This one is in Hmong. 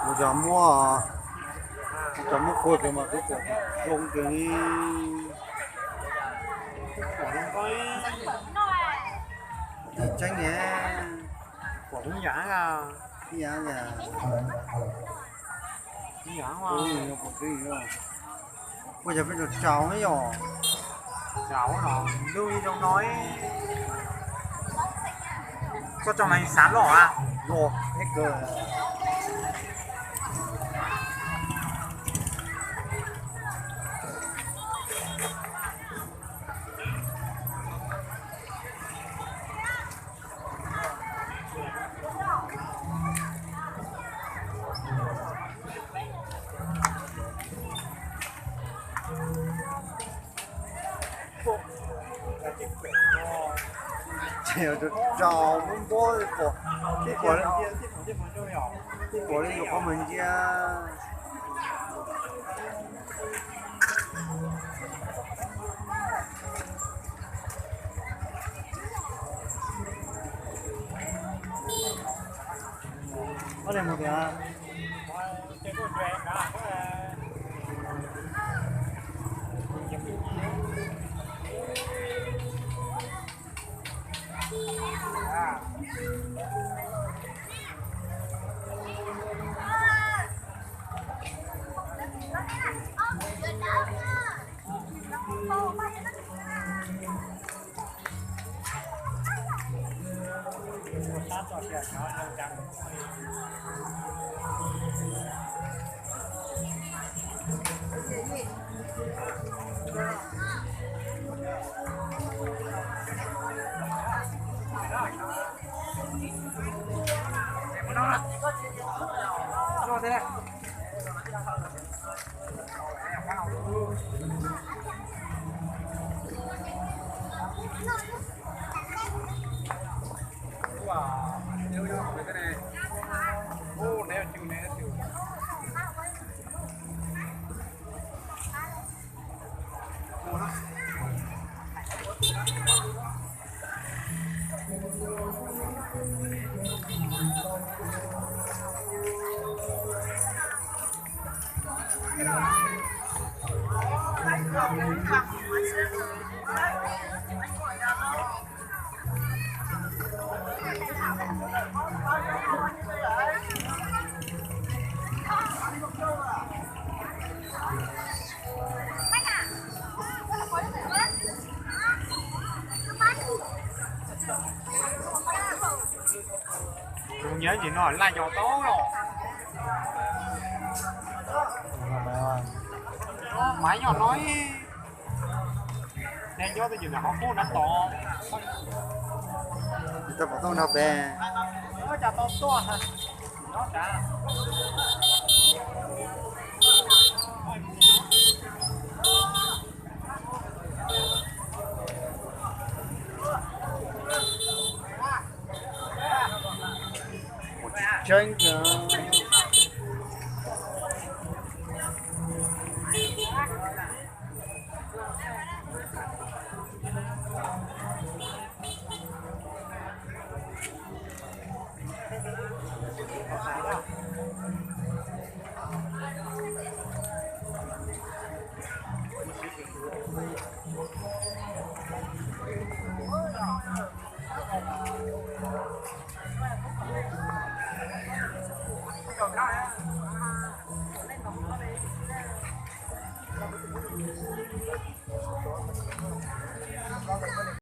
Kuv cov muab, kuv cov muab kua tias mas kuv pom zoo tias li. Tseeb ne. Pom zoo yam, ib yam, ib yam. Ua yog peb tsaus ne yog. Tsaus no, ntuj zoo no. Koj tso mas xav loj a. Loj thiab kawg. Ces tsaus muab npuab, ib puas li nyuam qhuav mus ntsia. Ua li mus tias. Tus nyiam ntsis no laj yos tau los. Maiv yog no, nej nyob twj ywm ntawm qhov qub na tod. Tsis tau pom tau nrog pem. Cas tau tuaj. Tseeb.